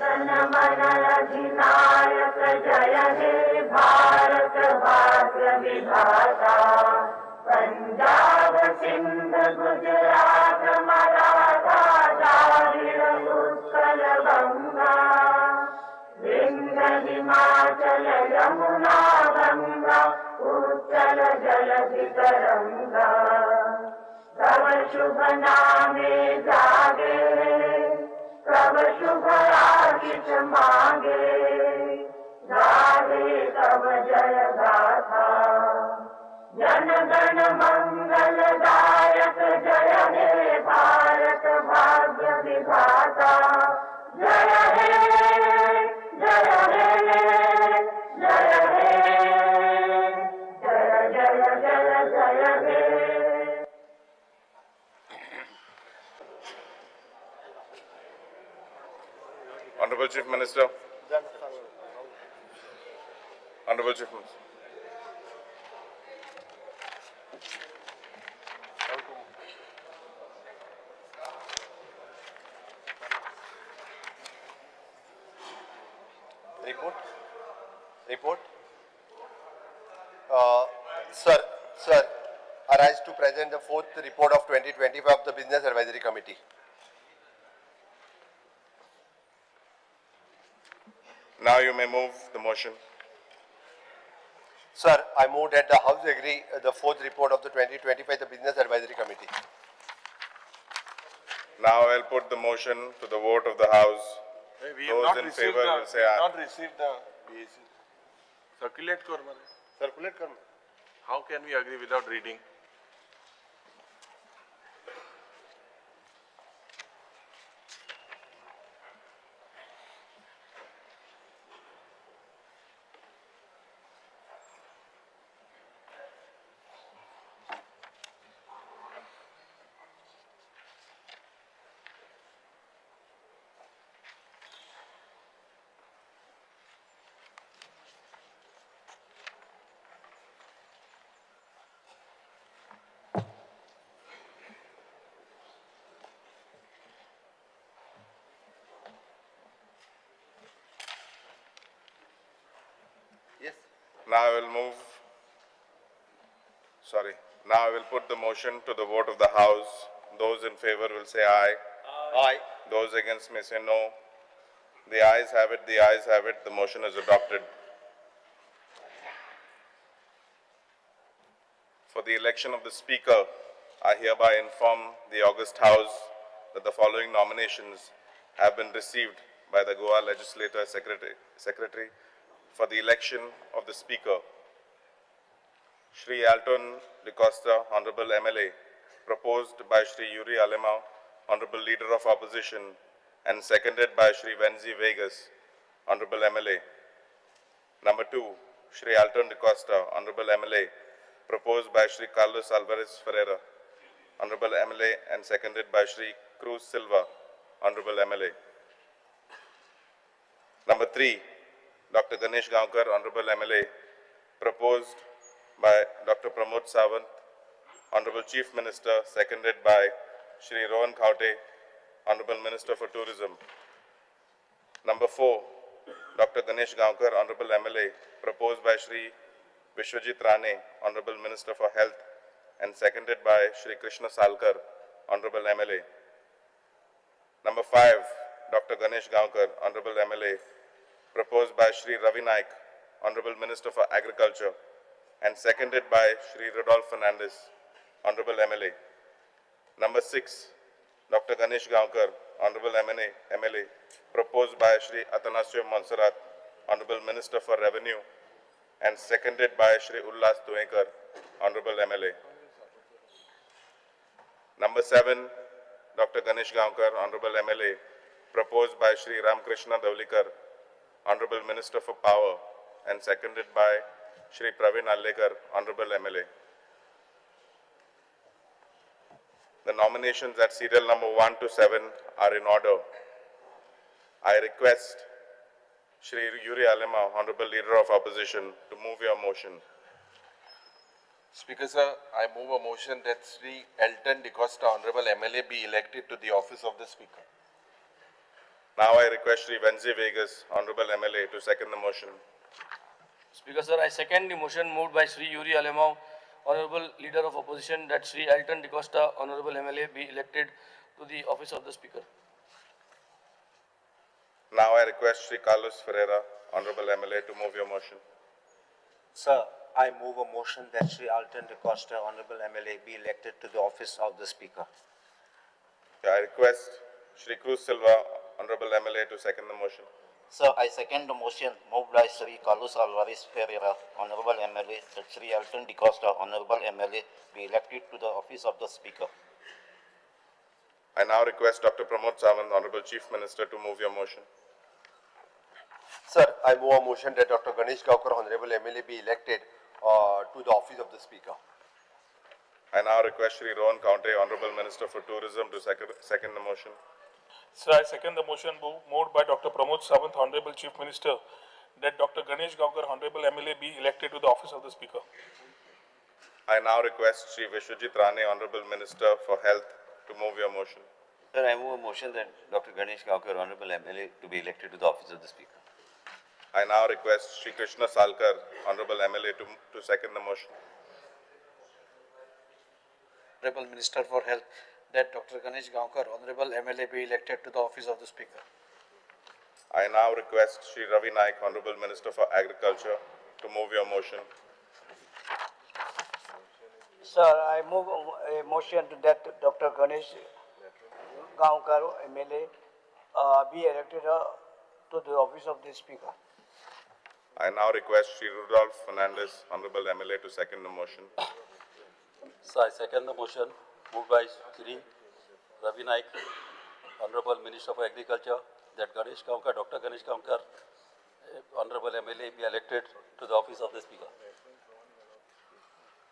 गण मन अधिनायक जय हे भारत भाग्य विधाता। पंजाब सिंध गुजरात मराठा द्राविड उत्कल गंगा, विंध्य हिमाचल यमुना गंगा, उच्चल जलधि तरंगा। तव शुभ नामे जागे, तव शुभ आशीष मागे, गावे तव जय गाथा। जन गण मंगल दायक जय हे भारत भाग्य विधाता। जय हे, जय हे, जय हे, जय जय जय जय हे। Honorable Chief Minister. Honorable Chief Minister. Report? Report? Sir, I rise to present the fourth report of 2025 of the Business Advisory Committee. Now you may move the motion. Sir, I move that the House agree the fourth report of the 2025 the Business Advisory Committee. Now I'll put the motion to the vote of the House. We have Those not in received favor the, will say we have aye. not received the BAC. Circulate kar mare. Circulate kar. How can we agree without reading? Yes. Now I will move, sorry, now I will put the motion to the vote of the House. Those in favor will say aye. Aye. Those against may say no. The ayes have it, the ayes have it, the motion is adopted. For the election of the Speaker, I hereby inform the August House that the following nominations have been received by the Goa Legislature Secretary for the election of the Speaker. Shri Alton D'Costa, Honorable MLA, proposed by Shri Yuri Alemao, Honorable Leader of Opposition, and seconded by Shri Venzi Vegas, Honorable MLA. Number 2, Shri Alton D'Costa, Honorable MLA, proposed by Shri Carlos Alvarez Ferreira, Honorable MLA, and seconded by Shri Cruz Silva, Honorable MLA. Number 3, Dr. Ganesh Gaonkar, Honorable MLA, proposed by Dr. Pramod Sawant, Honorable Chief Minister, seconded by Shri Rohan Khaute, Honorable Minister for Tourism. Number 4, Dr. Ganesh Gaonkar, Honorable MLA, proposed by Shri Vishwajit Rane, Honorable Minister for Health, and seconded by Shri Krishna Salkar, Honorable MLA. Number 5, Dr. Ganesh Gaonkar, Honorable MLA, proposed by Shri Ravi Naik, Honorable Minister for Agriculture, and seconded by Shri Rodolph Fernandez, Honorable MLA. Number 6, Dr. Ganesh Gaonkar, Honorable MLA, proposed by Shri Atanasio Monserrat, Honorable Minister for Revenue, and seconded by Shri Ullas Tuekar, Honorable MLA. Number 7, Dr. Ganesh Gaonkar, Honorable MLA, proposed by Shri Ramkrishna Dhavalikar, Honorable Minister for Power, and seconded by Shri Praveen Alekar, Honorable MLA. The nominations at serial number 1 to 7 are in order. I request Shri Yuri Alemao, Honorable Leader of Opposition, to move your motion. Speaker sir, I move a motion that Shri Elton D'Costa, Honorable MLA, be elected to the office of the Speaker. Now I request Shri Venzi Vegas, Honorable MLA, to second the motion. Speaker sir, I second the motion moved by Shri Yuri Alemao, Honorable Leader of Opposition, that Shri Alton D'Costa, Honorable MLA, be elected to the office of the Speaker. Now I request Shri Carlos Ferreira, Honorable MLA, to move your motion. Sir, I move a motion that Shri Alton D'Costa, Honorable MLA, be elected to the office of the Speaker. I request Shri Cruz Silva, Honorable MLA, to second the motion. Sir, I second the motion moved by Sri Carlos Alvarez Ferreira, Honorable MLA, that Sri Alton D'Costa, Honorable MLA, be elected to the office of the Speaker. I now request Dr. Pramod Sawant, Honorable Chief Minister, to move your motion. Sir, I move a motion that Dr. Ganesh Gaonkar, Honorable MLA, be elected to the office of the Speaker. I now request Shri Rohan Khaunte, Honorable Minister for Tourism, to second the motion. Sir, I second the motion moved by Dr. Pramod Sawant, Honorable Chief Minister, that Dr. Ganesh Gaonkar, Honorable MLA, be elected to the office of the Speaker. I now request Shri Vishwajit Rane, Honorable Minister for Health, to move your motion. Sir, I move a motion that Dr. Ganesh Gaonkar, Honorable MLA, to be elected to the office of the Speaker. I now request Shri Krishna Salkar, Honorable MLA, to second the motion. Honorable Minister for Health, that Dr. Ganesh Gaonkar, Honorable MLA, be elected to the office of the Speaker. I now request Shri Ravi Naik, Honorable Minister for Agriculture, to move your motion. Sir, I move a motion to that Dr. Ganesh Gaonkar, MLA, be elected to the office of the Speaker. I now request Shri Rudolph Fernandez, Honorable MLA, to second the motion. Sir, I second the motion moved by Shri Ravi Naik, Honorable Minister for Agriculture, that Ganesh Gaonkar, Dr. Ganesh Gaonkar, Honorable MLA, be elected to the office of the Speaker.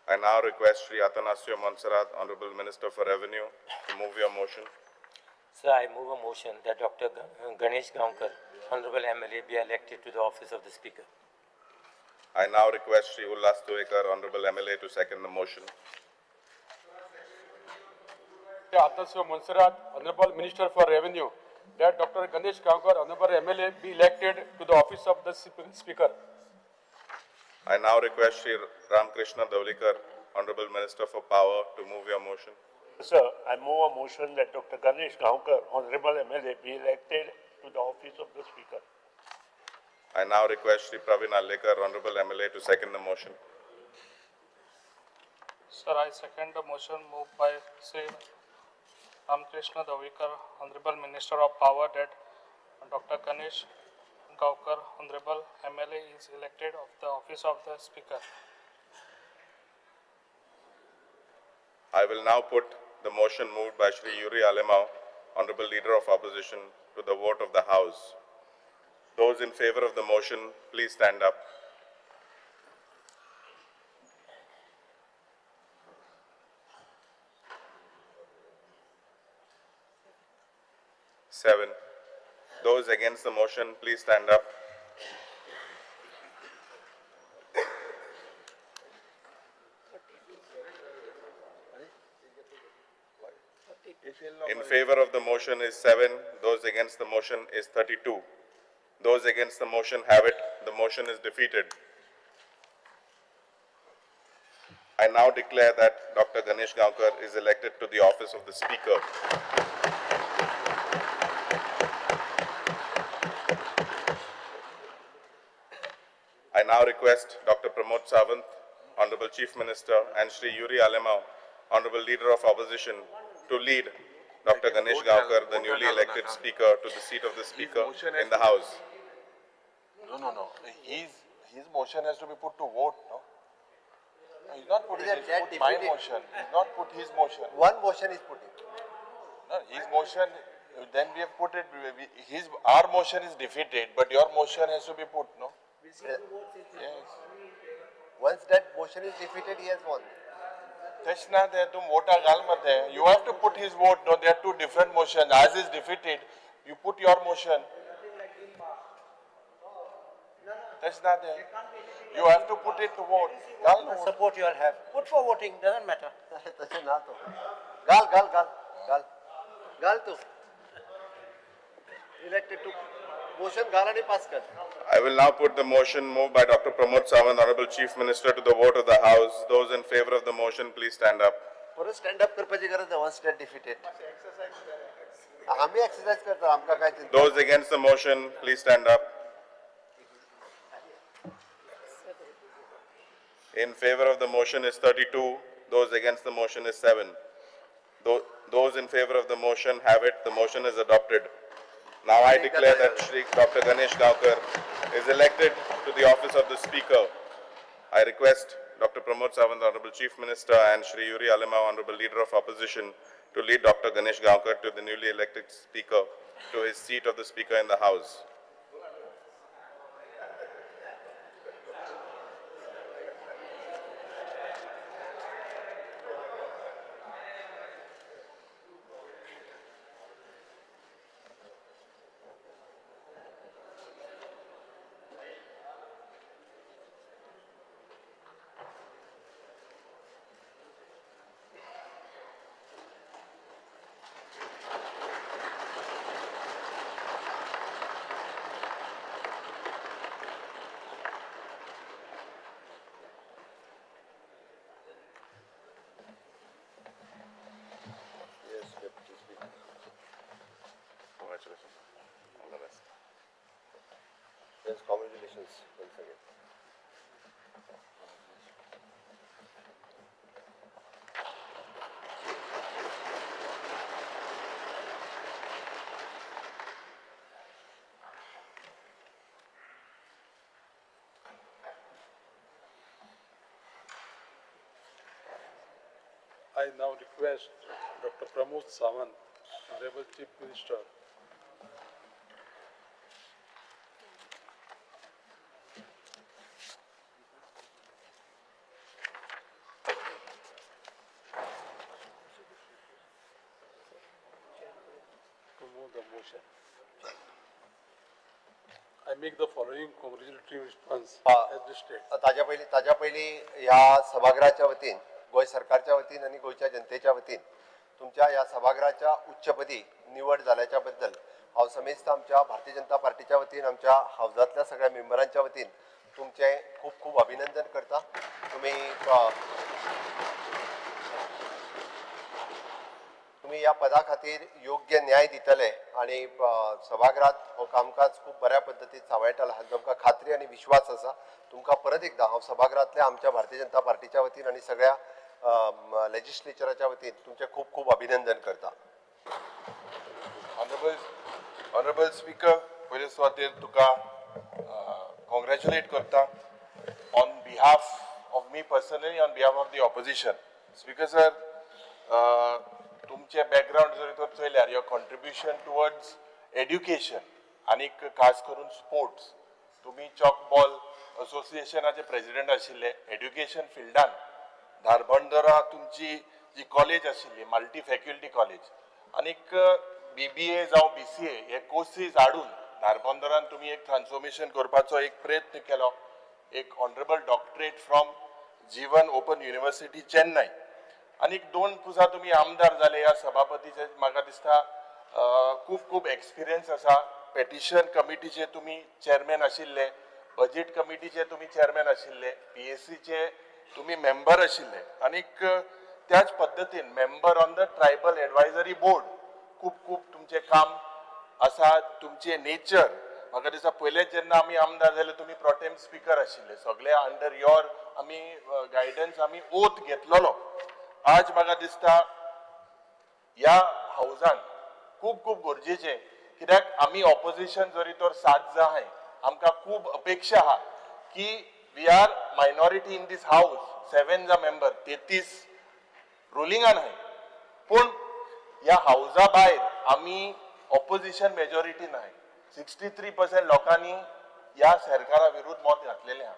I now request Shri Atanasio Monserrate, Honorable Minister for Revenue, to move your motion. Sir, I move a motion that Dr. Ganesh Gaonkar, Honorable MLA, be elected to the office of the Speaker. I now request Shri Ulhas Tuekar, Honorable MLA, to second the motion. Atanasio Monserrate, Honorable Minister for Revenue, that Dr. Ganesh Gaonkar, Honorable MLA, be elected to the office of the Speaker. I now request Shri Ramkrishna Dhavalikar, Honorable Minister for Power, to move your motion. Sir, I move a motion that Dr. Ganesh Gaonkar, Honorable MLA, be elected to the office of the Speaker. I now request Shri Praveen Alekar, Honorable MLA, to second the motion. Sir, I second the motion moved by Shri Ramkrishna Dhavalikar, Honorable Minister of Power, that Dr. Ganesh Gaonkar, Honorable MLA, is elected of the office of the Speaker. I will now put the motion moved by Shri Yuri Alemao, Honorable Leader of Opposition, to the vote of the House. Those in favor of the motion, please stand up. Seven. Those against the motion, please stand up. In favor of the motion is 7. Those against the motion is 32. Those against the motion have it. The motion is defeated. I now declare that Dr. Ganesh Gaonkar is elected to the office of the Speaker. I now request Dr. Pramod Sawant, Honorable Chief Minister, and Shri Yuri Alemao, Honorable Leader of Opposition, to lead Dr. Ganesh Gaonkar, the newly elected Speaker, to the seat of the Speaker in the House. No, no, no. His motion has to be put to vote, no? He's not put it. He's put my motion. He's not put his motion. One motion is put in. No, his motion, then we have put it, our motion is defeated, but your motion has to be put, no? Yes. Once that motion is defeated, he has won. Teshna, there tum vota gal mat hai. You have to put his vote. No, there are two different motions. Ours is defeated. You put your motion. Teshna, there. You have to put it to vote. Gal no vote. Support you all have. Put for voting, doesn't matter. Gal, gal, gal, gal. Gal tu. Elected to motion घाल आनी pass कर. I will now put the motion moved by Dr. Pramod Sawant, Honorable Chief Minister, to the vote of the House. Those in favor of the motion, please stand up. परत stand up करपाची गरज ना, one stand defeated. आमी exercise करता, आमकां काय चिंता. Those against the motion, please stand up. In favor of the motion is 32. Those against the motion is 7. Those in favor of the motion have it. The motion is adopted. Now I declare that Shri Dr. Ganesh Gaonkar is elected to the office of the Speaker. I request Dr. Pramod Sawant, Honorable Chief Minister, and Shri Yuri Alemao, Honorable Leader of Opposition, to lead Dr. Ganesh Gaonkar to the newly elected Speaker, to his seat of the Speaker in the House. Yes, Deputy Speaker. Congratulations. All the best. Yes, congratulations once again. I now request Dr. Pramod Sawant, Honorable Chief Minister, to move the motion. I make the following congratulatory response as listed. ताज्या पयलीं ह्या सभागृहाच्या वतीन, गोंय सरकारच्या वतीन आनी गोंयच्या जनतेच्या वतीन तुमच्या ह्या सभागृहाच्या उच्चपदी निवड जाल्याच्या बद्दल हांव समेस्त आमच्या भारतीय जनता पार्टीच्या वतीन, आमच्या हावजांतल्या सगळ्या मेंबरांच्या वतीन तुमचें खूब खूब अभिनंदन करता. तुमी ह्या पदा खातीर योग्य न्याय दितले आनी सभागृहात हो कामकाज खूब बऱ्या पद्दतीन सांबाळटलो हाचो आमकां खात्री आनी विश्वास आसा. तुमकां परत एकदां हांव सभागृहांतल्या आमच्या भारतीय जनता पार्टीच्या वतीन आनी सगळ्या लेजिस्लेचराच्या वतीन तुमचें खूब खूब अभिनंदन करता. ऑनरेबल स्पीकर, पयले सुवातेर तुका कॉंग्रॅच्युलेट करता on behalf of me personally, on behalf of the opposition. Speaker sir, तुमचें बॅकग्रावंड जर तर चोयल्यार, your contribution towards education आनीक खास करून स्पोर्ट्स, तुमी चॉक बॉल असोसिएशनाचे प्रेजिडेंट आशिल्ले. एड्युकेशन फिल्डान धारबंदरा तुमची जी कॉलेज आशिल्ली, मल्टी फॅकल्टी कॉलेज, आनीक बीबीए जावं बीसीए हे कोर्सीस हाडून धारबंदरान तुमी एक ट्रान्सफॉर्मेशन करपाचो एक प्रयत्न केलो. एक honourable doctorate from Jeevan Open University, Chennai. आनीक दोन पुजा तुमी आमदार जाले. ह्या सभापतीचे म्हाका दिसता खूब खूब एक्सपिरियन्स आसा. पेटिशन कमिटीचे तुमी चेअरमॅन आशिल्ले, बजेट कमिटीचे तुमी चेअरमॅन आशिल्ले, पीएसीचे तुमी मेंबर आशिल्ले आनीक त्याच पद्दतीन member on the Tribal Advisory Board. खूब खूब तुमचें काम आसा. तुमचें नेचर म्हाका दिसता, पयलेच जेन्ना आमी आमदार जाले, तुमी प्रोटेम स्पिकर आशिल्ले. सगळे अंडर your आमी गायडन्स आमी ओथ घेतलेलो. आज म्हाका दिसता ह्या हावजान खूब खूब गरजेचें, कित्याक आमी ऑपोजिशन जरी तर सात जाय, आमकां खूब अपेक्षा आहा की we are minority in this house, seven जा मेंबर, 33 रुलिंगान आहाय, पूण ह्या हावजा भायर आमी ऑपोजिशन मेजॉरिटी नाय. 63% लोकांनी ह्या सरकारा विरुद्ध मत घातलेलें आहा.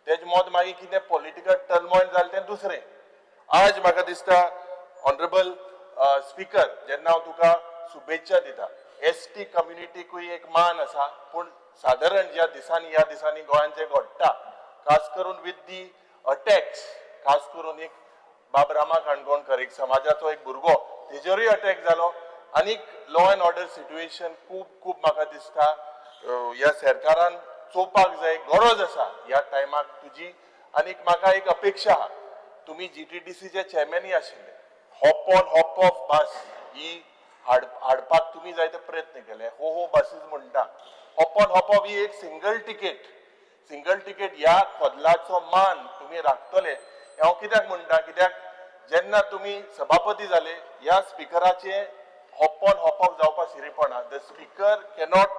तेज मत मागीर कितें पॉलिटिकल टर्मॉयल जालें तें दुसरें. आज म्हाका दिसता, ऑनरेबल स्पीकर, जेन्ना हांव तुका शुभेच्छा दिता, एसटी कम्युनिटीकूय एक मान आसा, पूण सादारण ज्या दिसांनी, ह्या दिसांनी गोंयांत जें घडटा, खास करून विथ the attacks, खास करून एक बाब रामा काणकोणकर, एक समाजाचो एक भुरगो, तेजेरूय अटॅक जालो. आनीक लॉ एंड ऑर्डर सिट्युएशन खूब खूब म्हाका दिसता ह्या सरकारान चोवपाक जाय, गरज आसा ह्या टायमाक तुजी. आनीक म्हाका एक अपेक्षा आहा, तुमी जीटीडीसीचे चेअरमॅनय आशिल्ले, hop on hop off bus ही हाडपाक तुमी जायते प्रयत्न केले. हो हो बसीस म्हणटा, हॉप ऑन हॉप ऑफ ही एक सिंगल टिकेट, सिंगल टिकेट ह्या कदलाचो मान तुमी राखतले. हांव कित्याक म्हणटा, कित्याक जेन्ना तुमी सभापती जाले ह्या स्पिकराचे हॉप ऑन हॉप ऑफ जावपा शिरीपणा. The speaker cannot,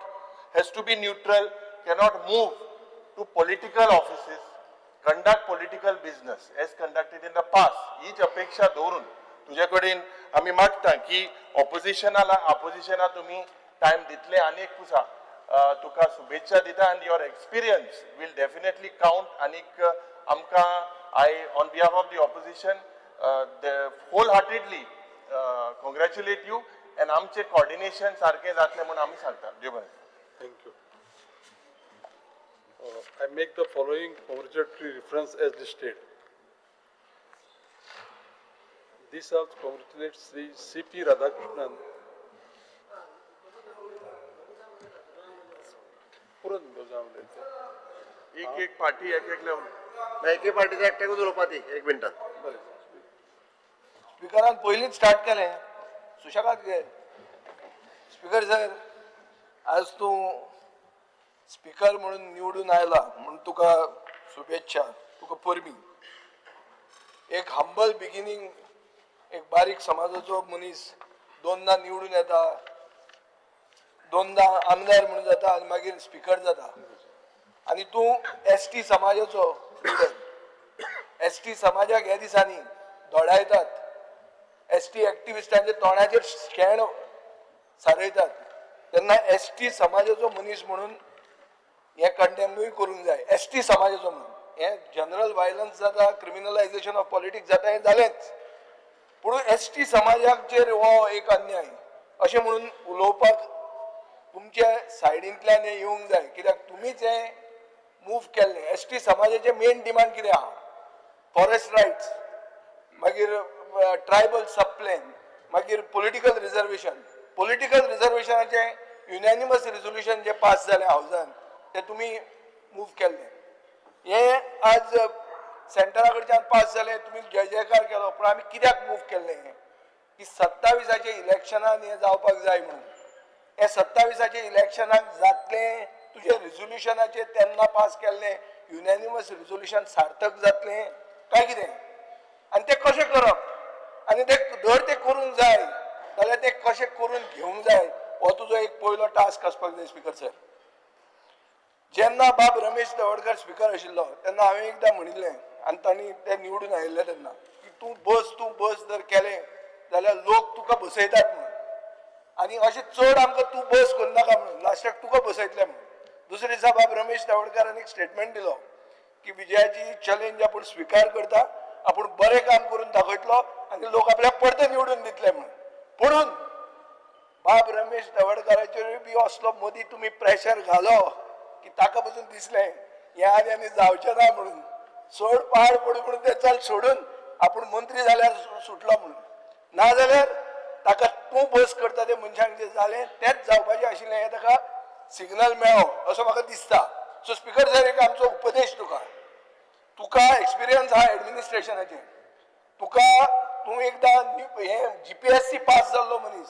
has to be neutral, cannot move to political offices, conduct political business as conducted in the past. हीच अपेक्षा दवरून तुजे कडेन आमी मागता की ऑपोजिशना तुमी टायम दितले. आनी एक पुसा तुका शुभेच्छा दिता आनी your experience will definitely count. आनीक आमकां I on behalf of the opposition wholeheartedly congratulate you and आमचें कॉर्डिनेशन सारकें जातलें म्हूण आमी सांगता. देव बरें. Thank you. I make the following congratulatory reference as listed. This House congratulates Sri C.P. Radhakrishnan. पुरण जावन एक एक पार्टी एक एकल्या. एके पार्टीचा एकट्याकूच उलोवपा दी एक मिनटान. बरें. स्पिकरान पयलींच स्टार्ट केलें, सुशेगाद घे. स्पिकर सर, आज तूं स्पिकर म्हणून निवडून आयला म्हूण तुका शुभेच्छा, तुका परबीं. एक हंबल बिगिनींग, एक बारीक समाजाचो मनीस दोनदा निवडून येता, दोनदा आमदार म्हणून जाता आनी मागीर स्पिकर जाता. आनी तूं एसटी समाजाचो लिडर. एसटी समाजाक ह्या दिसांनी धोडायतात, एसटी एक्टिविस्टांच्या तोंडाचेर शेण सारयतात, तेन्ना एसटी समाजाचो मनीस म्हणून हें कंडेमूय करूंक जाय. एसटी समाजाचो म्हणून हें जनरल वायलन्स जाता, क्रिमिनलायझेशन ऑफ पॉलिटिक्स जाता, हें जालेंच, पूण एसटी समाजाचेर हो एक अन्याय अशें म्हणून उलोवपाक तुमच्या सायडींतल्यान हें येवंक जाय, कित्याक तुमीच हें मूव केल्लें. एसटी समाजाचें मेन डिमांड कितें आहा? फॉरेस्ट रायट्स, मागीर ट्रायबल सब प्लॅन, मागीर पॉलिटिकल रिजर्वेशन. पॉलिटिकल रिजर्वेशनाचें युनॅनिमस रिजोल्युशन जें पास जालें हावजान, तें तुमी मूव केल्लें. हें आज सेंटरा कडच्यान पास जालें, तुमी जय जयकार केलो, पूण आमी कित्याक मूव केल्लें हें की 27आचे इलेक्शनान हें जावपाक जाय म्हणून. हें 27आचे इलेक्शनाक जातलें? तुजें रिजोल्युशनाचें तेन्ना पास केल्लें युनॅनिमस रिजोल्युशन सार्थक जातलें काय कितें? आनी तें कशें करप आनी तें धर तें करूंक जाय जाल्यार तें कशें करून घेवंक जाय, हो तुजो एक पयलो टास्क आसपाक जाय. स्पिकर सर, जेन्ना बाब रमेश तवडकर स्पिकर आशिल्लो तेन्ना हांवें एकदां म्हणिल्लें, आनी तांणी ते निवडून आयिल्ले तेन्ना, की तूं बस, तूं बस जर केलें जाल्यार लोक तुका बसयतात म्हणून, आनी अशें चड आमकां तूं बस करनाका म्हणून, लास्टाक तुका बसयतले म्हणून. दुसरे दिसा बाब रमेश तवडकारान एक स्टेटमेंट दिलो की विजयाची चॅलेंज आपूण स्विकार करता, आपूण बरें काम करून दाखयतलो आनी लोक आपल्याक परते निवडून दितले म्हणून. पुणून बाब रमेश तवडकाराचेरूय बी असलो मदीं तुमी प्रेशर घालो की ताका पसून दिसलें हें आनी आनी जावचें ना म्हणून, सोड पाड पडूं म्हणून तें चल सोडून आपूण मंत्री जाल्यार सुटलो म्हणून. नाजाल्यार ताका तूं बस करता ते मनशांक जें जालें तेंच जावपाचें आशिल्लें हें ताका सिग्नल मेळ्ळो असो म्हाका दिसता. सो स्पिकर सर, एक आमचो उपदेश तुका, तुका एक्सपिरियन्स आहा एडमिनिस्ट्रेशनाचें, तुका तूं एकदां हें जीपीएससी पास जाल्लो मनीस,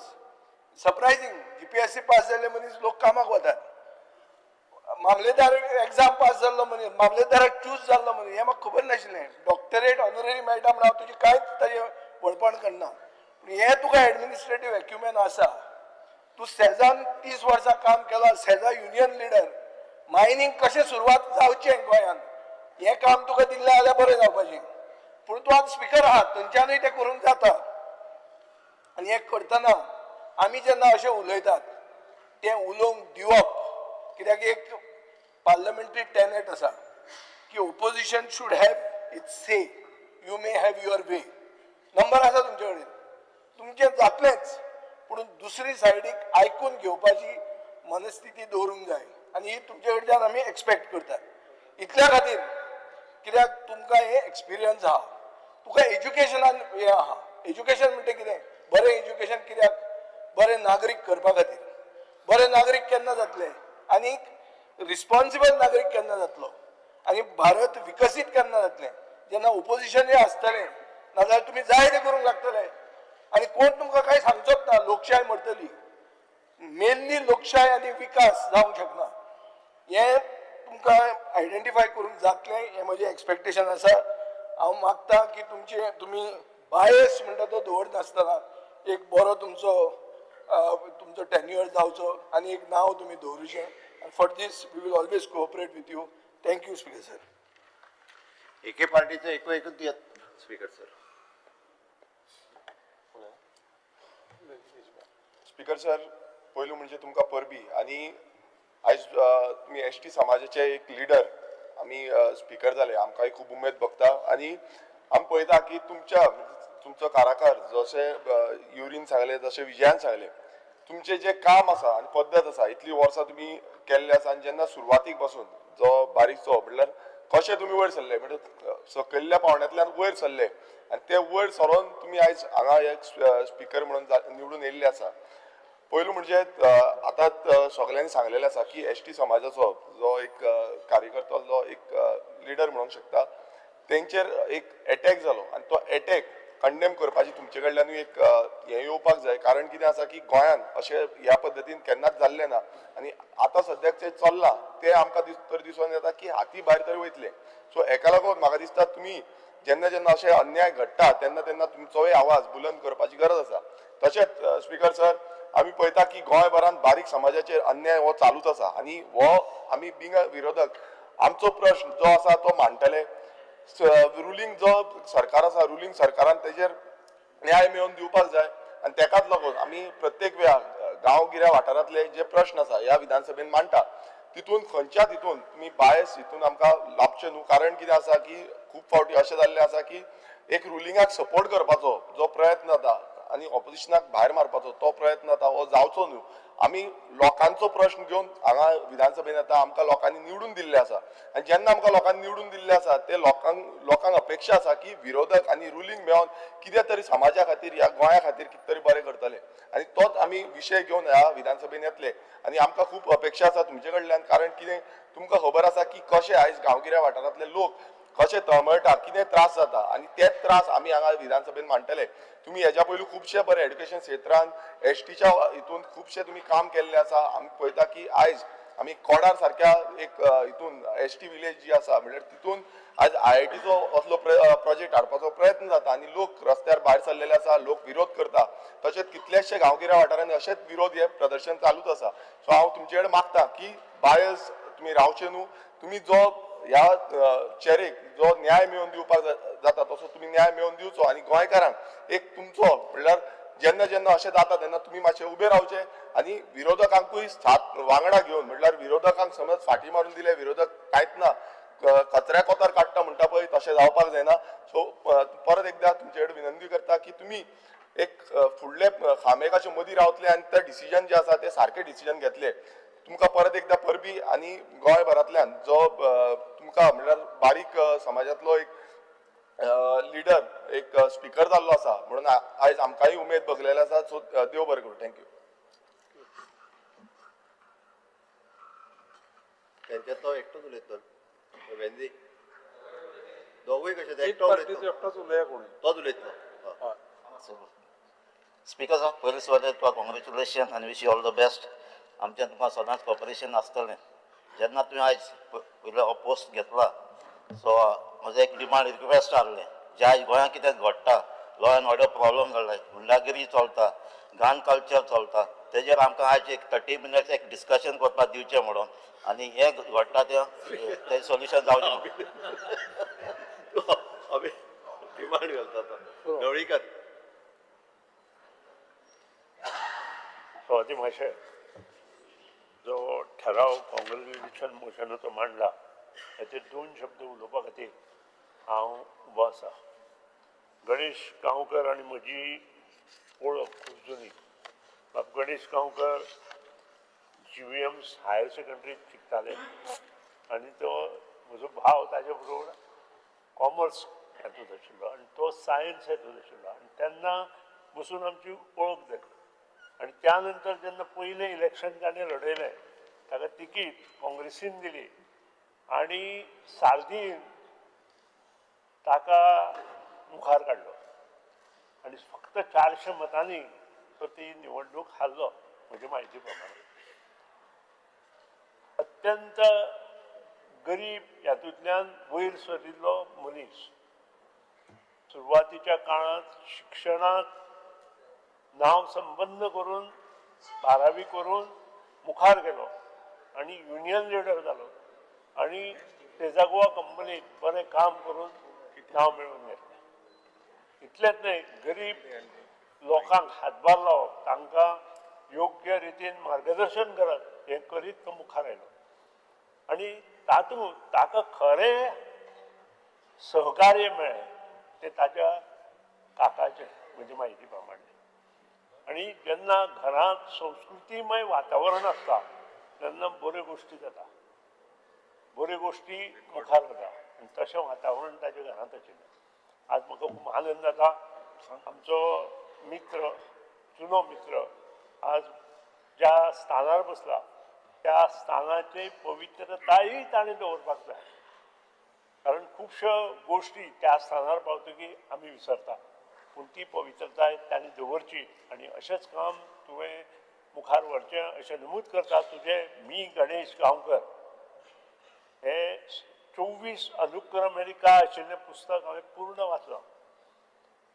सरप्रायझींग, जीपीएससी पास जाल्ले मनीस लोक कामाक वतात, मामलेदार एग्जाम पास जाल्लो मनीस, मामलेदाराक चूज जाल्लो मनीस, हें म्हाका खबर नाशिल्लें. डॉक्टरेट ऑनररी मेळटा म्हण हांव तुजें कांयच ताजें व्हडपण करना, पूण हें तुका एडमिनिस्ट्रेटीव एक्युमेन आसा. तूं सेजान 30 वर्सां काम केलां, सेजा युनियन लिडर, मायनींग कशें सुरवात जावचें गोंयांत हें काम तुका दिल्लें जाल्यार बरें जावपाचें, पूण तूं आतां स्पिकर आहा, थंयच्यानूय तें करूंक जाता. आनी हें करतना आमी जेन्ना अशें उलयतात तें उलोवंक दिवप, कित्याक एक पार्लमेंटरी टेनेट आसा की opposition should have its say, you may have your way. Number आसा तुमचे कडेन, तुमचें जातलेंच, पूण दुसरी सायडीक आयकून घेवपाची मनस्थिती दवरूंक जाय आनी ही तुमचे कडच्यान आमी एक्सपेक्ट करतात. इतल्या खातीर कित्याक तुमकां हे एक्सपिरियन्स आहा, तुका एज्युकेशनान हें आहा. एज्युकेशन म्हणटा कितें, बरें एज्युकेशन कित्याक बरें नागरीक करपा खातीर. बरे नागरीक केन्ना जातले आनी रिस्पॉन्सिबल नागरीक केन्ना जातलो आनी भारत विकसीत केन्ना जातलें? जेन्ना ओपोजिशनूय आसतलें, नाजाल्यार तुमी जाय तें करूंक लागतले आनी कोण तुमकां कांय सांगचोच ना. लोकशाय मरतली, मेनली लोकशाय आनी विकास जावंक शकना. हें तुमकां आयडेंटिफाय करूंक जातलें हें म्हजें एक्सपेक्टेशन आसा. हांव मागता की तुमचें तुमी बायस म्हणटा तो दवरनासतना एक बरो तुमचो तुमचो टेन्युअर जावचो आनी एक नांव तुमी दवरूचें. For this we will always cooperate with you. Thank you speaker sir. एके पार्टीचो एकू एकूच दियात स्पीकर सर. स्पीकर सर, पयलू म्हणजे तुमकां परबी आनी आयज तुमी एस टी समाजाचे एक लिडर आमी स्पीकर जाले, आमकांय खूब उमेद भोगता आनी आमी पळयता की तुमच्या तुमचो काराकार जशें युरीन सांगलें, जशें विजयान सांगलें, तुमचें जें काम आसा आनी पद्दत आसा इतलीं वर्सां तुमी केल्लें आसा आनी जेन्ना सुरवातीक पासून जो बारीकसो म्हणल्यार कशें तुमी वयर सरले, म्हणजे सकयल्ल्या पावंड्यांतल्यान वयर सरले आनी ते वयर सरोन तुमी आयज हांगा एक स्पीकर म्हणून निवडून येयल्ले आसा. पयलू म्हणजे आतां सगल्यांनी सांगलेलें आसा की एस टी समाजाचो जो एक कार्यकर्तो जो एक लिडर म्हणूंक शकता तेंचेर एक एटॅक जालो आनी तो एटॅक कंडेम करपाची तुमचे कडल्यानूय एक हें येवपाक जाय. कारण कितें आसा की गोंयांत अशें ह्या पद्दतीन केन्नाच जाल्लें ना आनी आतां सद्याक जें चल्लां तें आमकां तर दिसून येता की हाती भायर तरी वयतलें. सो हेका लागून म्हाका दिसता तुमी जेन्ना जेन्ना अशें अन्याय घडटा तेन्ना तेन्ना तुमचोय आवाज बुलंद करपाची गरज आसा. तशेंच स्पीकर सर, आमी पळयता की गोंयभरांत बारीक समाजाचेर अन्याय हो चालूच आसा आनी हो आमी बिंग विरोधक आमचो प्रश्न जो आसा तो मांडटले. रुलींग जो सरकार आसा, रुलींग सरकारान तेजेर न्याय मेळोवन दिवपाक जाय आनी तेकाच लागून आमी प्रत्येक वेळार गांवगिऱ्या वाठारांतले जे प्रश्न आसा ह्या विधानसभेन मांडटा तितून खंयच्या तितून तुमी बायस हितून आमकां लाबचें न्हू. कारण कितें आसा की खूब फावटी अशें जाल्लें आसा की एक रुलिंगाक सपोर्ट करपाचो जो प्रयत्न जाता आनी ऑपोजिशनाक भायर मारपाचो तो प्रयत्न जाता हो जावचो न्हू. आमी लोकांचो प्रश्न घेवन हांगा विधानसभेन येता, आमकां लोकांनी निवडून दिल्लें आसा आनी जेन्ना आमकां लोकांनी निवडून दिल्लें आसा ते लोकांक अपेक्षा आसा की विरोधक आनी रुलींग मेळोन कितें तरी समाजा खातीर ह्या गोंया खातीर कितें तरी बरें करतले आनी तोच आमी विशय घेवन ह्या विधानसभेन येतले आनी आमकां खूब अपेक्षा आसा तुमचे कडल्यान. कारण कितें तुमकां खबर आसा की कशें आयज गांवगिऱ्या वाठारांतले लोक कशें तळमळटा, कितें त्रास जाता आनी तेच त्रास आमी हांगा विधानसभेन मांडटले. तुमी हेज्या पयलू खुबशे बरें एड्युकेशन क्षेत्रांत एसटीच्या हितून खुबशे तुमी काम केल्लें आसा. आमी पळयता की आयज आमी कोडार सारक्या एक हितून एसटी विलेज जी आसा म्हणल्यार तितून आयज आयआयटीचो असलो प्रोजेक्ट हाडपाचो प्रयत्न जाता आनी लोक रस्त्यार भायर सरलेले आसा, लोक विरोध करता. तशेंच कितलेशे गांवगिऱ्या वाठारांनी अशेंच विरोध हे प्रदर्शन चालूच आसा. सो हांव तुमचे कडेन मागता की बायस तुमी रावचे न्हू, तुमी जो ह्या चेरेक जो न्याय मेळोवन दिवपाक जाता तसो तुमी न्याय मेळोवन दिवचो आनी गोंयकारांक एक तुमचो म्हणल्यार जेन्ना जेन्ना अशें जाता तेन्ना तुमी मातशे उबे रावचे आनी विरोधकांकूय साथ वांगडा घेवन म्हणल्यार विरोधकांक समज फाटी मारून दिले विरोधक कांयच ना कचऱ्या कोतार काडटा म्हणटा पळय तशें जावपाक जायना. सो परत एकदा तुमचे कडेन विनंती करता की तुमी एक फुडले खामेकाचे मदीं रावतले आनी ते डिसिजन जे आसा ते सारके डिसिजन घेतले. तुमकां परत एकदा परबी आनी गोंयभरांतल्यान जो तुमकां म्हणल्यार बारीक समाजांतलो एक लिडर एक स्पीकर जाल्लो आसा म्हणून आयज आमकांय उमेद भोगलेली आसा. सो देव बरें करूं. Thank you. तेंच्यातलो एकटोच उलयतलो वेंदी दोगूय कशे एकटो उलयतलो, एकटोच उलया कोणी तोच उलयतलो. स्पीकर साहब, पयलीं सुवातेर तुका कॉंग्रेच्युलेशन आनी wish you all the best. आमचें तुमकां सदांच कॉपरेशन आसतलें. जेन्ना तुवें आयज पयलो हो पोस्ट घेतला सो म्हजें एक डिमांड रिक्वेस्ट आहलें जे आयज गोंयांत कितें घडटा, लॉ एंड ऑर्डर प्रॉब्लम जालाय, गुंडागिरी चलता, गान कल्चर चलता, तेजेर आमकां आयज एक 30 मिनट्स एक डिस्कशन करपाक दिवचें म्हणून आनी हें घडटा तें सोल्युशन जावचें. डिमांड घालता ढवळीकर. स्वाती म्हाशे जो ठराव कॉंग्रेच्युलेशन मोशनाचो मांडला हाचेर दोन शब्द उलोवपा खातीर हांव उबो आसा. गणेश गांवकर आनी म्हजी वळख खूब जुनी. बाब गणेश गांवकर GVM हायर सेकंडरीत शिकताले आनी तो म्हजो भाव ताजे बरोबर कॉमर्स हातूंत आशिल्लो आनी तो सायन्स हातूंत आशिल्लो आनी तेन्ना बसून आमची वळख जाली आनी त्या नंतर जेन्ना पयलें इलेक्शन ताणें लढयलें ताका तिकीट काँग्रेसीन दिली आनी सार्दीन ताका मुखार काडलो आनी फक्त 400 मतांनी तो ती निवडणूक हारलो म्हजे म्हायती प्रमाणे. अत्यंत गरीब हातूंतल्यान वयर सरिल्लो मनीस, सुरवातीच्या काळांत शिक्षणांत नांव संबंद करून 12वी करून मुखार गेलो आनी युनियन लिडर जालो आनी तेजागोवा कंपनीत बरें काम करून नांव मेळोवन घेतलें. इतलेंच न्हय, गरीब लोकांक हातभार लावप, तांकां योग्य रितीन मार्गदर्शन करप हें करीत तो मुखार आयलो आनी तातूंत ताका खरें सहकार्य मेळ्ळें तें ताच्या काकाचें, म्हजे म्हायती प्रमाणे. आनी जेन्ना घरांत संस्कृतीमय वातावरण आसता तेन्ना बऱ्यो गोश्टी जाता, बऱ्यो गोश्टी मुखार वता आनी तशें वातावरण ताच्या घरांत आशिल्लें. आज म्हाका खूब आनंद जाता, आमचो मित्र, जुनो मित्र आज ज्या स्थानार बसला त्या स्थानाची पवित्रताय ताणें दवरपाक जाय, कारण खुबश्यो गोश्टी त्या स्थानार पावतकीर आमी विसरता, पूण ती पवित्रताय ताणें दवरची आनी अशेंच काम तुवें मुखार व्हरचें अशें नमूद करता. तुजें मी गणेश गांवकर हे 24 अनुक्रमणिका आशिल्लें पुस्तक हांवें पूर्ण वाचलां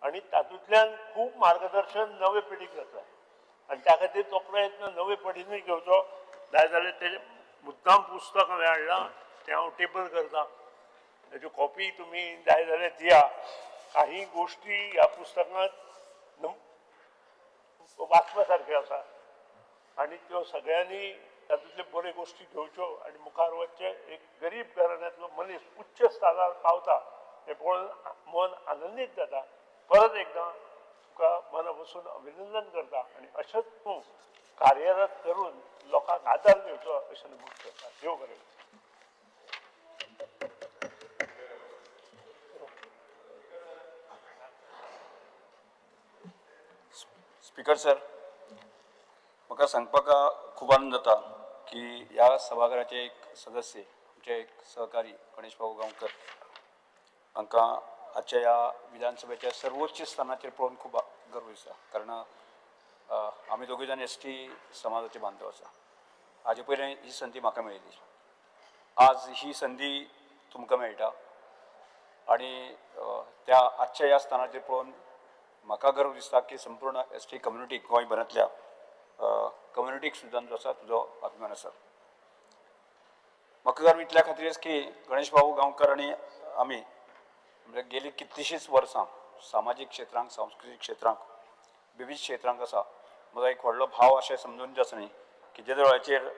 आनी तातूंतल्यान खूब मार्गदर्शन नवे पिढीक जातलें आनी त्या खातीर तो प्रयत्न नवे पिढीनूय घेवचो. जाय जाल्यार तेजें मुद्दाम पुस्तक हांवें हाडलां, तें हांव टेबल करतां, ताच्यो कॉपी तुमी जाय जाल्यार दिया. काही गोश्टी ह्या पुस्तकांत वाचपा सारक्यो आसा आनी त्यो सगळ्यांनी तातूंतल्यो बऱ्यो गोश्टी घेवच्यो आनी मुखार वचचें. एक गरीब घराण्यांतलो मनीस उच्च स्थानार पावता हें पळोवन मन आनंदीत जाता. परत एकदां तुका मना पसून अभिनंदन करता आनी अशेंच तूं कार्यरत करून लोकांक आदार दिवचो अशें नमूद करता. देव बरें. स्पीकर सर, म्हाका सांगपाक खूब आनंद जाता की ह्या सभाघराचे एक सदस्य, आमचे एक सहकारी गणेश बाबू गांवकर हांकां आजच्या ह्या विधानसभेच्या सर्वोच्च स्थानाचेर पळोवन खूब गर्व दिसता, कारण आमी दोगूय जाण एस टी समाजाचे बांधव आसा. हाजे पयलीं ही संदी म्हाका मेळिल्ली, आज ही संदी तुमकां मेळटा आनी त्या आजच्या ह्या स्थानाचेर पळोवन म्हाका गर्व दिसता की संपूर्ण एस टी कम्युनिटीक, गोंयभरांतल्या कम्युनिटीक सुद्दां जो आसा तुजो अभिमान आसा. म्हाका गर्व इतल्या खातीरच की गणेश बाबू गांवकर आनी आमी म्हणजे गेली कितलींशींच वर्सां सामाजीक क्षेत्रांक, सांस्कृतीक क्षेत्रांक, विविध क्षेत्रांक आसा. म्हजो एक व्हडलो भाव अशें समजून जे आसा न्ही की जे वेळाचेर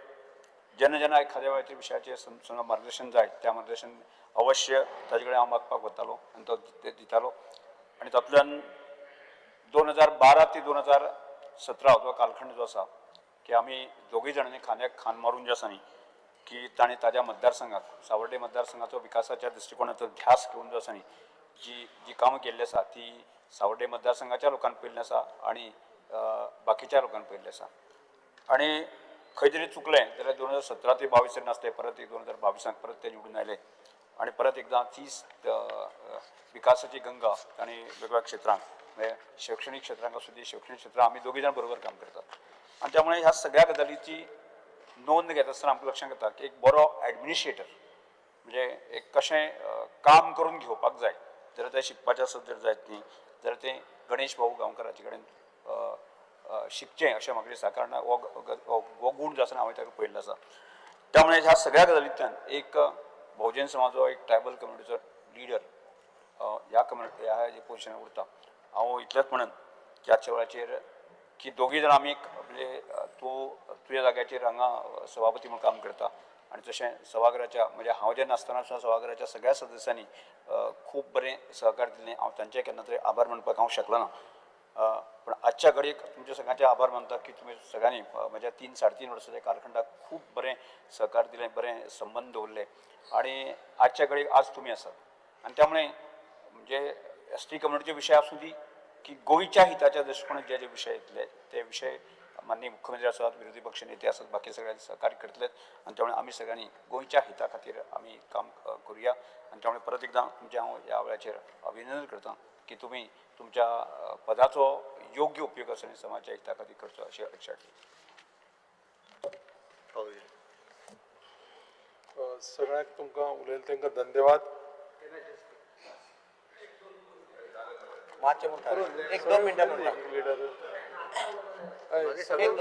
जेन्ना जेन्ना एखाद्या वेळाचेर विशयाचेर समजा मार्गदर्शन जाय त्या मार्गदर्शन अवश्य ताजे कडेन हांव मागपाक वतालो आनी तो दितालो. आनी तातूंतल्यान 2012 ते 2017 जो कालखंड जो आसा की आमी दोगूय जाणांनी खांद्याक खांद मारून जे आसा न्ही की ताणें ताज्या मतदारसंघाक, सावर्डे मतदारसंघाचो विकासाच्या दृश्टिकोनाचो ध्यास घेवन जो आसा न्ही जी जी कामां केल्ली आसा ती सावर्डे मतदारसंघाच्या लोकांक पळयल्ली आसा आनी बाकीच्या लोकांक पळयल्ली आसा. आनी खंय तरी चुकलें जाल्यार 2017 ते 22 नासले, परत एक 2022 परत ते निवडून आयले आनी परत एकदां तीच विकासाची गंगा ताणें वेगवेगळ्या क्षेत्रांक, म्हणजे शैक्षणीक क्षेत्रांक आसूं दी, शैक्षणीक क्षेत्रां आमी दोगूय जाण बरोबर काम करतात आनी त्यामुळे ह्या सगळ्या गजालीची नोंद घेता आसतना आमकां लक्षांत येता की एक बरो एडमिनिस्ट्रेटर म्हणजे एक कशें काम करून घेवपाक जाय, जर तें शिकपाचें आसत जर जायत न्ही जाल्यार तें गणेश भाऊ गांवकराचे कडेन शिकचें अशें म्हाका दिसता, कारण हो गूण जो आसा हांवें ताका पळयल्लो आसा. त्यामुळे ह्या सगळ्या गजालींतल्यान एक बहुजन समाजाचो, एक ट्रायबल कम्युनिटीचो लिडर ह्या कम्युनिटी ह्या पोजिशनार उरता. हांव इतलेंच म्हणन की आजच्या वेळाचेर की दोगूय जाण आमी म्हणजे तूं तुज्या जाग्याचेर हांगा सभापती म्हूण काम करता आनी तशें सभाघराच्या म्हणजे हांव जेन्ना आसतना सुद्दां सभाघराच्या सगळ्या सदस्यांनी खूब बरें सहकार दिल्लें. हांव तांचे केन्ना तरी आभार मानपाक हांव शकलो ना, पूण आजच्या घडयेक तुमचे सगळ्यांचे आभार मानता की तुमी सगळ्यांनी म्हज्या 3 साडे 3 वर्साच्या कालखंडाक खूब बरें सहकार दिलें, बरें संबंद दवरले आनी आजच्या घडयेक आज तुमी आसात. आनी त्यामुळे म्हणजे एस टी कम्युनिटीचे विशय आसूं दी की गोंयच्या हिताच्या दृश्टिकोनात जे जे विशय येतले ते विशय माननीय मुख्यमंत्री आसात, विरोधी पक्ष नेते आसात, बाकी सगळ्यांनी सहकार्य करतलेच आनी त्यामुळे आमी सगळ्यांनी गोंयच्या हिता खातीर आमी काम करुया. आनी त्यामुळे परत एकदां तुमचें हांव ह्या वेळाचेर अभिनंदन करता की तुमी तुमच्या पदाचो योग्य उपयोग आसा आनी समाजाच्या हिता खातीर करचो अशी अपेक्षा. सगळ्यांक तुमकां उलयलें तांकां धन्यवाद. एक दोन मिनटां म्हणटा. एक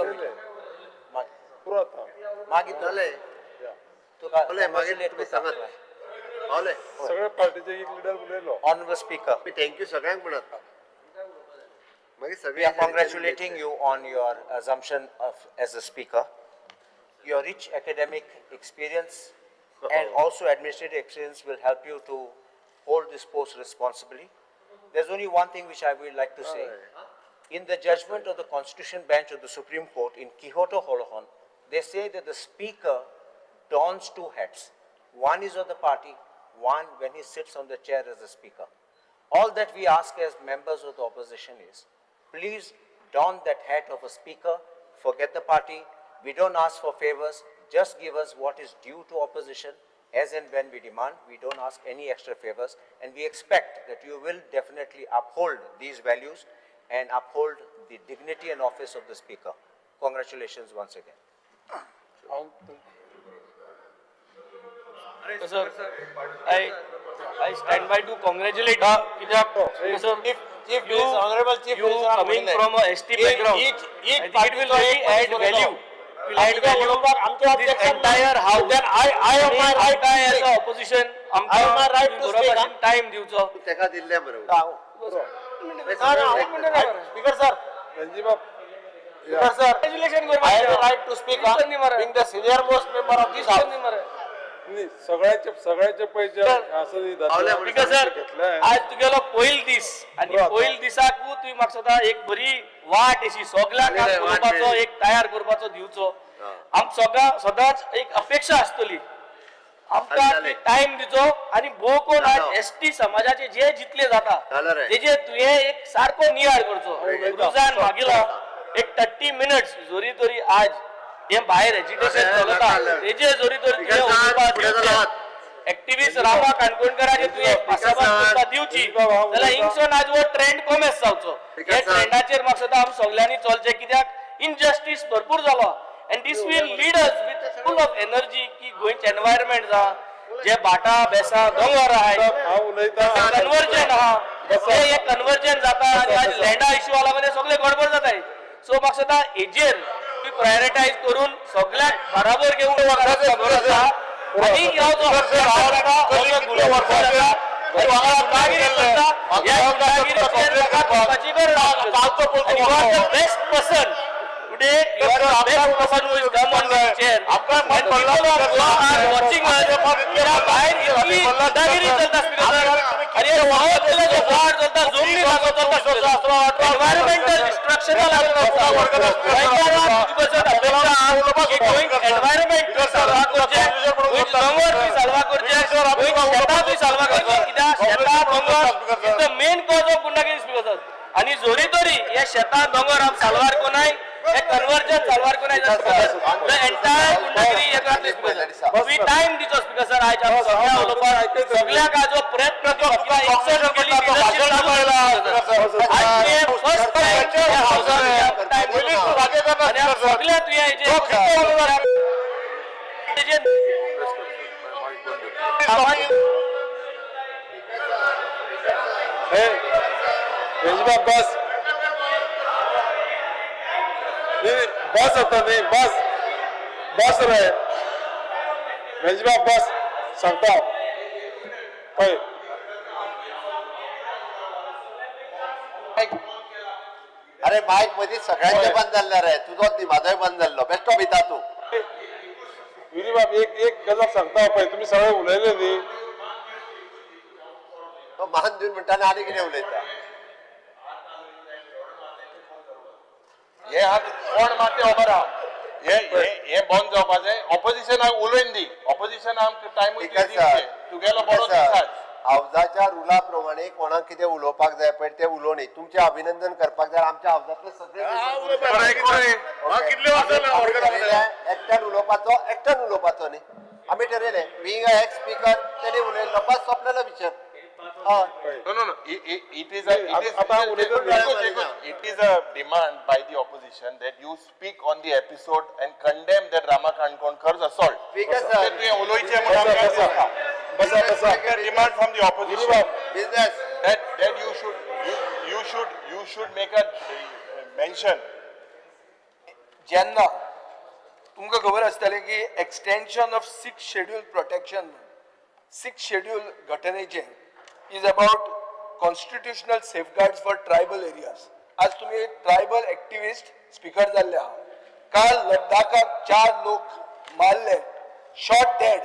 दोन मागीर तुका सगळ्या पार्टीचे एक लिडर उलयलो. ऑनरेबल स्पीकर, thank you सगळ्यांक म्हणत. We are congratulating you on your assumption of as a speaker. Your rich academic experience and also administrative experience will help you to hold this post responsibly. There's only one thing which I would like to say. In the judgment of the Constitution Bench of the Supreme Court in Kihoto Holohan, they say that the speaker dons two hats. One is of the party, one when he sits on the chair as a speaker. All that we ask as members of the opposition is, please don that hat of a speaker, forget the party. We don't ask for favors, just give us what is due to opposition as and when we demand. We don't ask any extra favors, and we expect that you will definitely uphold these values and uphold the dignity and office of the speaker. Congratulations once again. Sir, I stand by to congratulate sir, Chief Minister, Honorable Chief you Minister, coming from a ST background, each I think it will really add value. Will add value this entire house. Then I have my right to as speak. a opposition, I have my right to speak. Time दिवचो. तेका दिल्ले बरोबर. Speaker sir, रंजीबाब, Speaker sir, Congratulations I have the right to speak, being the senior most member of this house. सगळ्याचे सगळ्याचे पैसे speaker sir, आज तुगेलो पयल दीस आनी पयल दिसाकू तुवें म्हाका सदां एक बरी वाट अशी सगळ्यांक उलोवपाचो एक तयार करपाचो दिवचो. आमकां सगळ्या सदांच एक अपेक्षा आसतली आमकां टायम दिवचो आनी भोव कोण आज एसटी समाजाचे जे जितले जाता तेजे तुवें एक सारको नियाळ करचो. रुजान मागिला एक 30 मिनट्स जोरी तरी आज हे भायर एजिटेशन चलता तेजे जोरी तरी तुवें उलोवपाक एक्टिविस्ट रामा काणकोणकराचे तुवें पासाभास करपाक दिवची जाल्यार हिंगसोन आज हो ट्रेंड कोमेस जावचो. हे ट्रेंडाचेर म्हाका सदां आमी सगल्यांनी चलचें, कित्याक इनजस्टीस भरपूर जालो and this will lead us with full of energy की गोंयचें एनवायरमेंट जा जे भाटा बेसां दोंगर आहाय कन्वर्जन आहा हे कन्वर्जन जाता आनी आज लँडा इश्यू लागून हे सगळे गडबड जाताय. सो म्हाका सदां हेजेर तुवें प्रायोरिटायज करून सगळ्यांक बराबर घेवन आनी ह्यो जो best person today, you are the best person who is come on this chair and people of Goa are watching us. भायर इतली दादागिरी चलता स्पीकर सर आनी हे गांवांतले जो वार चलता, जमनी जागो चलता, एनवायरमेंटल डिस्ट्रक्शना लागून गोंयकारांक तुजे पासून अपेक्षा आहा की गोंय एनवायरमेंट साल्वा करचें, गोंयचे दोंगर तुवें साल्वा करचें, गोंयची शेतां तुवें साल्वा करचीं, कित्याक शेतां दोंगर is the main cause of गुंडागिरी स्पीकर सर. आनी जोरी तरी हे शेतां दोंगर आमी साल्वार कोनाय, हे कन्वर्जन साल्वार कोनाय, the entire गुंडागिरी हे जातली स्पीकर सर. तुवें टायम दिचो स्पीकर सर आयज आमी सगळ्या उलोवपाक, सगळ्याक आज हो प्रयत्न आज तुवें फर्स्ट टायम ह्या हावसान टायम दिलो आनी सगळ्या तुवें हेजेर रंजीबाब बस नाही, बस आता नाही, बस बस रे रंजीबाब, बस सांगता पळय. अरे मायक मदीं सगळ्यांचे बंद जाल्ले रे, तुजोच न्ही म्हाजोय बंद जाल्लो, बेश्टो भिता तूं. विरीबाब एक एक गजाल सांगता पळय, तुमी सगळे उलयले न्ही, तो मान दिवन म्हणटा आनी आनी कितें उलयता. हे हात कोण मात ते खबर आहा, हे हे हे बंद जावपाचें. ऑपोजिशनाक उलोवन दी, ऑपोजिशनाक आमकां टायमूय स्पीकर सर, तुगेलो बरो स्पीकर सर, दीस आज. हावजाच्या रुला प्रमाणे कोणाक कितें उलोवपाक जाय पळय तें उलोवणी. तुमचें अभिनंदन करपाक जाय आमच्या हावजांतले सगळे. एकट्यान उलोवपाचो, एकट्यान उलोवपाचो न्ही. आमी ठरयलें बीइंग अ एक्स स्पीकर तेणी उलयल्लो, बस सोंपलेलो विचार. No, no, no. It is a it is it is a demand by the opposition that you speak on the episode and condemn that Rama Kankonkar's assault. Speaker sir. तुवें उलोवचें म्हूण आमकां दिसता. बसा बसा. Demand from the opposition business that that you should you should you should make a mention. जेन्ना तुमकां खबर आसतलें की extension of six schedule protection, six schedule घटनेचें is about constitutional safeguards for tribal areas. आज तुमी एक ट्रायबल एक्टिविस्ट स्पिकर जाल्ले आहा. काल लद्दाखाक 4 लोक मारले, shot dead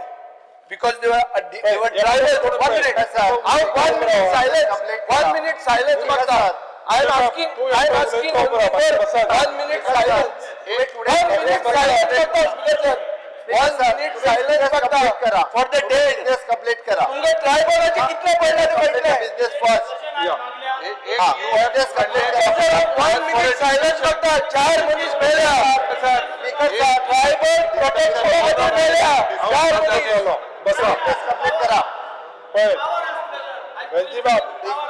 because they were tribal. 1 minute, हांव 1 मिनीट सायलन्स, 1 मिनीट सायलन्स मागता. I am asking, I am asking 1 minute silence. 1 minute silence मागता स्पीकर सर. 1 मिनीट सायलन्स मागता for the dead. Business complete करा. तुमकां ट्रायबलाचे कितले पडले ते कळटले. Business first. You have business complete करा. 1 मिनीट सायलन्स मागता. 4 मनीस मेल्या. स्पीकर सर, ट्रायबल प्रोटेक्शन खातीर मेल्या 4 मनीस. बसा. बिझनेस कंप्लीट करा. पळय वेलजीबाब,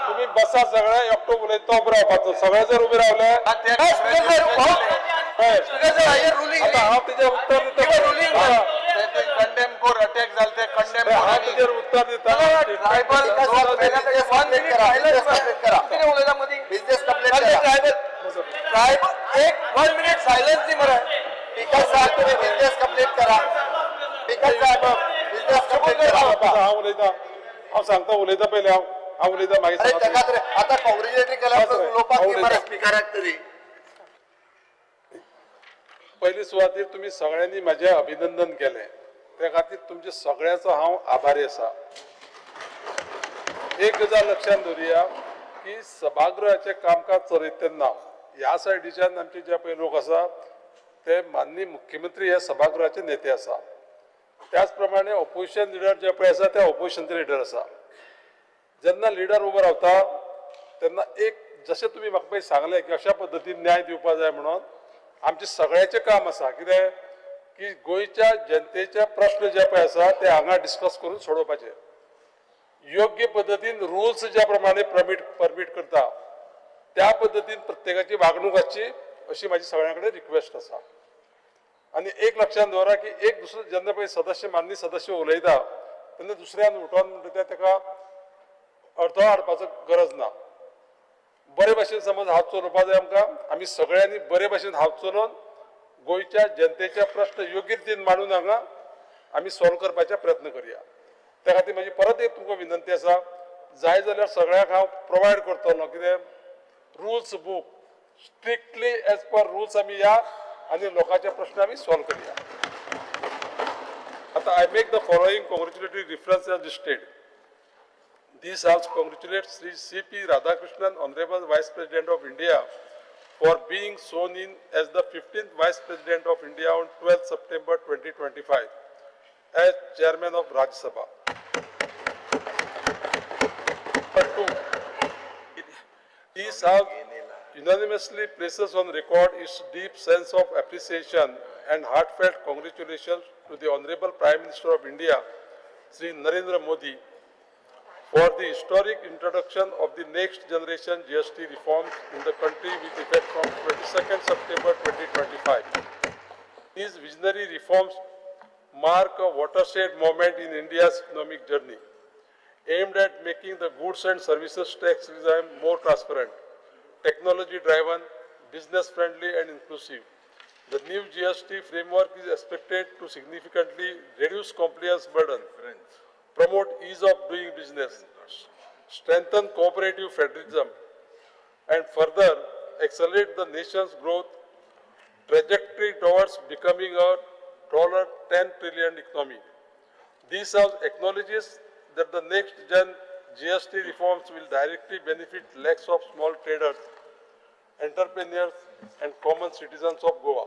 तुम्ही बसा सगळे. एकटो उलयता तो उबो रावपाचो. सगळे जर उबे रावले पळय स्पीकर सर, हाजेर रुलींग आतां हांव तेजेर उत्तर दिता. रुलींग. कंडेम कोर अटॅक जाले ते कंडेम. हांव तेजेर उत्तर दिता. ट्रायबल 1 मिनीट सायलन्स करा. कितें उलयता मदीं? बिझनेस कंप्लीट करा. ट्रायबल ट्रायबल एक 1 मिनीट सायलन्स दी मरे. स्पीकर साहेब, तुम्ही बिझनेस कंप्लीट करा. स्पीकर साहेब, बिझनेस कंप्लीट करा. हांव उलयता, हांव सांगता, उलयता पयलीं हांव. हांव उलयता मागीर. अरे सांगा. ताका तरी आता कॉंग्रेच्युलेटरी केल्या बस रे, उलोवपाक हांव दी मरे उलयता. स्पीकराक तरी. पयली सुवातीर तुमी सगळ्यांनी म्हजें अभिनंदन केलें, त्या खातीर तुमचे सगळ्याचो हांव आभारी आसा. एक गजाल लक्षांत दवरुया की सभागृहाचें कामकाज चलयता तेन्ना ह्या सायडीच्यान आमचे जे पळय लोक आसा ते माननीय मुख्यमंत्री हे सभागृहाचे नेते आसा. त्याच प्रमाणे ऑपोजिशन लिडर जे पळय आसा ते ऑपोजिशनचे लिडर आसा. जेन्ना लिडर उबो रावता तेन्ना एक जशें तुमी म्हाका पळय सांगलें की अशा पद्दतीन न्याय दिवपा जाय म्हणून आमचें सगळ्याचें काम आसा. कितें की गोंयच्या जनतेचे प्रश्न जे पळय आसा ते हांगा डिस्कस करून सोडोवपाचे. योग्य पद्दतीन रुल्स ज्या प्रमाणे परमीट करता त्या पद्दतीन प्रत्येकाची वागणूक आसची अशी म्हाजी सगळ्यां कडेन रिक्वेस्ट आसा. आनी एक लक्षांत दवरा की एक दुसरो जेन्ना पळय सदस्य माननीय सदस्य उलयता तेन्ना दुसऱ्यान उठोन म्हणटा तेका अडथळो हाडपाचो गरज ना. बरे भाशेन समज हात चलोवपा जाय आमकां. आमी सगळ्यांनी बरे भाशेन हात चलोवन गोंयच्या जनतेचे प्रश्न योग्य रितीन मांडून हांगा आमी सॉल्व करपाचे प्रयत्न करया. त्या खातीर म्हजी परत एक तुमकां विनंती आसा, जाय जाल्यार सगळ्यांक हांव प्रोवायड करतलो कितें rules book, strictly as per rules आमी या आनी लोकांचे प्रश्न आमी सॉल्व करया. आतां I make the following congratulatory reference as state. This House congratulates Sri C.P. Radhakrishnan, Honorable Vice President of India, for being sworn in as the 15th Vice President of India on 12th September 2025 as Chairman of Rajya Sabha. Number 2, this House unanimously places on record its deep sense of appreciation and heartfelt congratulations to the Honorable Prime Minister of India, Sri Narendra Modi, for the historic introduction of the next generation GST reforms in the country with effect from 22nd September 2025. These visionary reforms mark a watershed moment in India's economic journey, aimed at making the goods and services tax regime more transparent, technology-driven, business-friendly and inclusive. The new GST framework is expected to significantly reduce compliance burden, promote ease of doing business, strengthen cooperative federalism, and further accelerate the nation's growth trajectory towards becoming a $10 trillion economy. This House acknowledges that the next gen GST reforms will directly benefit lakhs of small traders, entrepreneurs, and common citizens of Goa,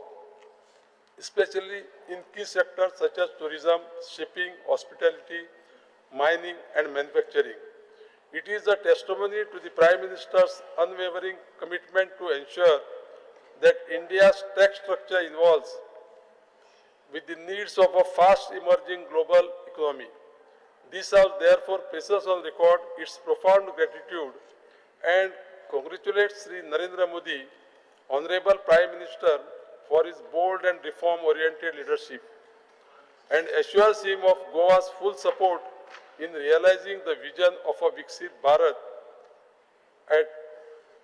especially in key sectors such as tourism, shipping, hospitality, mining, and manufacturing. It is a testimony to the Prime Minister's unwavering commitment to ensure that India's tax structure evolves with the needs of a fast emerging global economy. This House therefore places on record its profound gratitude and congratulates Sri Narendra Modi, Honorable Prime Minister, for his bold and reform-oriented leadership, and assures him of Goa's full support in realizing the vision of a Viksit Bharat at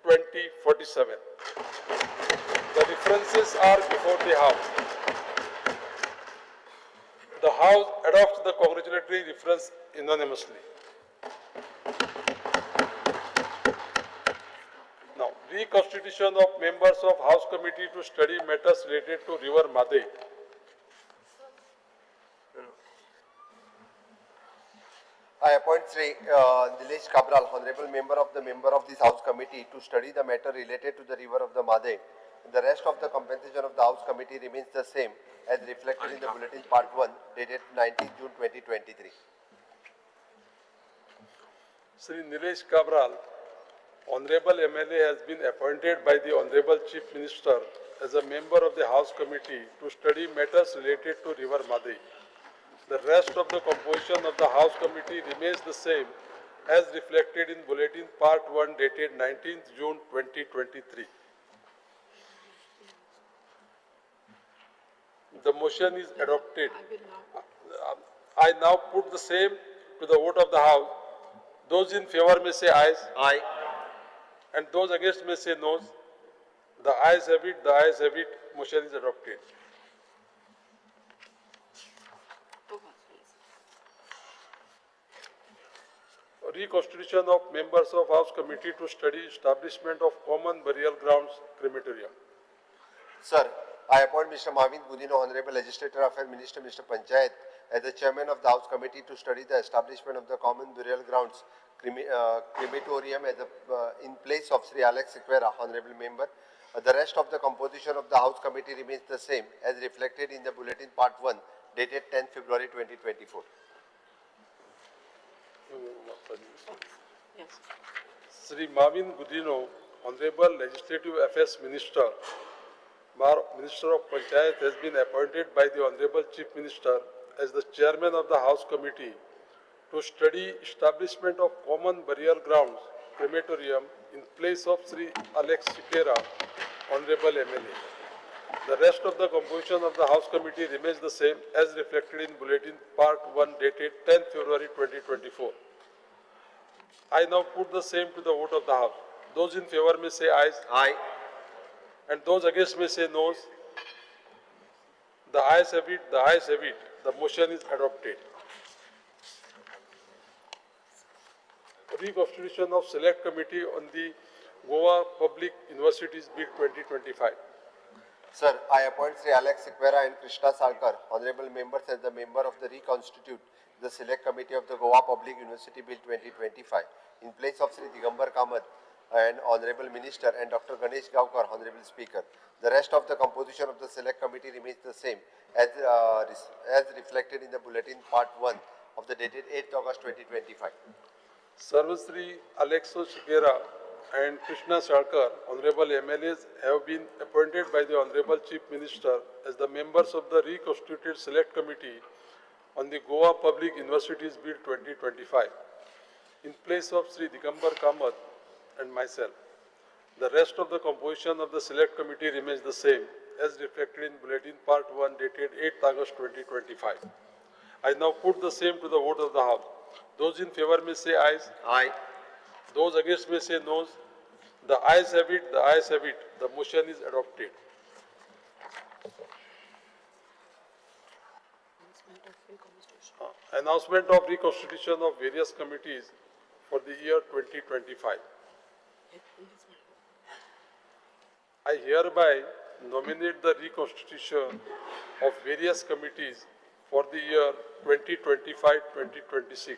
2047. The references are before the House. The House adopts the congratulatory reference unanimously. Now, reconstitution of members of House Committee to study matters related to River Mhadei. I appoint Sri Nilesh Cabral, Honorable Member of the Member of this House Committee, to study the matter related to the river of the Mhadei. The rest of the compensation of the House Committee remains the same as reflected in the Bulletin Part 1 dated 19 June 2023. Sri Nilesh Cabral, Honorable MLA, has been appointed by the Honorable Chief Minister as a member of the House Committee to study matters related to River Mhadei. The rest of the composition of the House Committee remains the same as reflected in Bulletin Part 1 dated 19th June 2023. The motion is adopted. I now put the same to the vote of the House. Those in favor may say ayes. Aye. And those against may say noes. The ayes have it, the ayes have it. Motion is adopted. Reconstitution of members of House Committee to study establishment of common burial grounds crematorium. Sir, I appoint Mr. Mauvin Godinho, Honorable Legislator Affairs Minister, Mr. Panchayat, as the chairman of the House Committee to study the establishment of the common burial grounds crematorium as in place of Sri Alex Sequeira, Honorable Member. The rest of the composition of the House Committee remains the same as reflected in the Bulletin Part 1 dated 10 February 2024. Yes. Sri Mauvin Godinho, Honorable Legislative Affairs Minister, Minister of Panchayat, has been appointed by the Honorable Chief Minister as the chairman of the House Committee to study establishment of common burial grounds crematorium in place of Sri Alex Sequeira, Honorable MLA. The rest of the composition of the House Committee remains the same as reflected in Bulletin Part 1 dated 10 February 2024. I now put the same to the vote of the House. Those in favor may say ayes. Aye. And those against may say noes. The ayes have it, the ayes have it. The motion is adopted. Reconstitution of Select Committee on the Goa Public Universities Bill 2025. Sir, I appoint Sri Alex Sequeira and Krishna Salkar, Honorable Members, as the member of the reconstitute the Select Committee of the Goa Public University Bill 2025 in place of Sri Digambar Kamath and Honorable Minister and Dr. Ganesh Gaonkar, Honorable Speaker. The rest of the composition of the Select Committee remains the same as reflected in the Bulletin Part 1 of the dated 8th August 2025. Sarvasri Alexo Sequeira and Krishna Salkar, Honorable MLAs, have been appointed by the Honorable Chief Minister as the members of the reconstituted Select Committee on the Goa Public Universities Bill 2025 in place of Sri Digambar Kamath and myself. The rest of the composition of the Select Committee remains the same as reflected in Bulletin Part 1 dated 8th August 2025. I now put the same to the vote of the House. Those in favor may say ayes. Aye. Those against may say noes. The ayes have it, the ayes have it. The motion is adopted. Announcement of reconstitution of various committees for the year 2025. I hereby nominate the reconstitution of various committees for the year 2025-2026,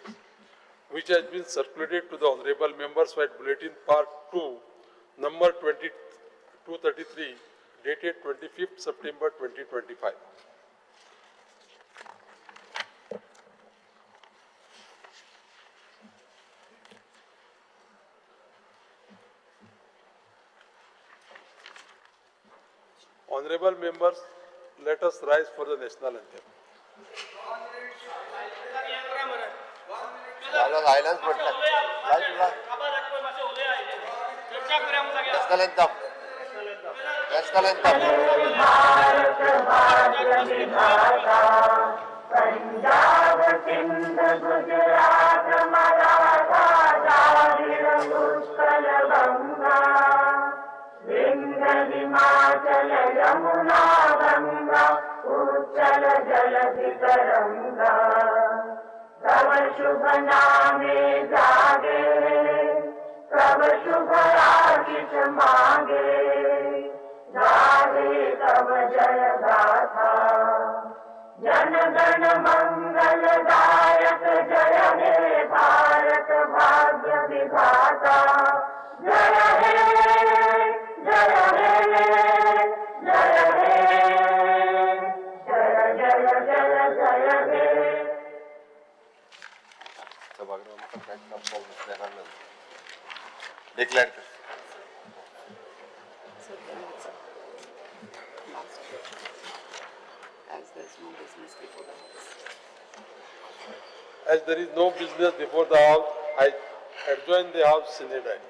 which has been circulated to the honorable members by Bulletin Part 2, number 2233, dated 25th September 2025. Honorable members, let us rise for the national anthem. Silence म्हटलं जाय तुला. National anthem, national anthem. Bharat Bhagya Vidhata, Punjab Sindh Gujarat Maratha Dravid Utkal Ganga, Vindhya Himachal Yamuna Ganga, Uchchal जलधि तरंगा. तव शुभ नामे जागे, तव शुभ आशीष मागे, गावे तव जय गाथा. जन गण मंगलदायक जय हे भारत भाग्य विधाता. जय हे, जय हे, जय हे, जय जय जय जय हे. सभागृह डिक्लेअर कर. So then it's last question, as there's no business before the house. As there is no business before the house, I adjourn the house sine die.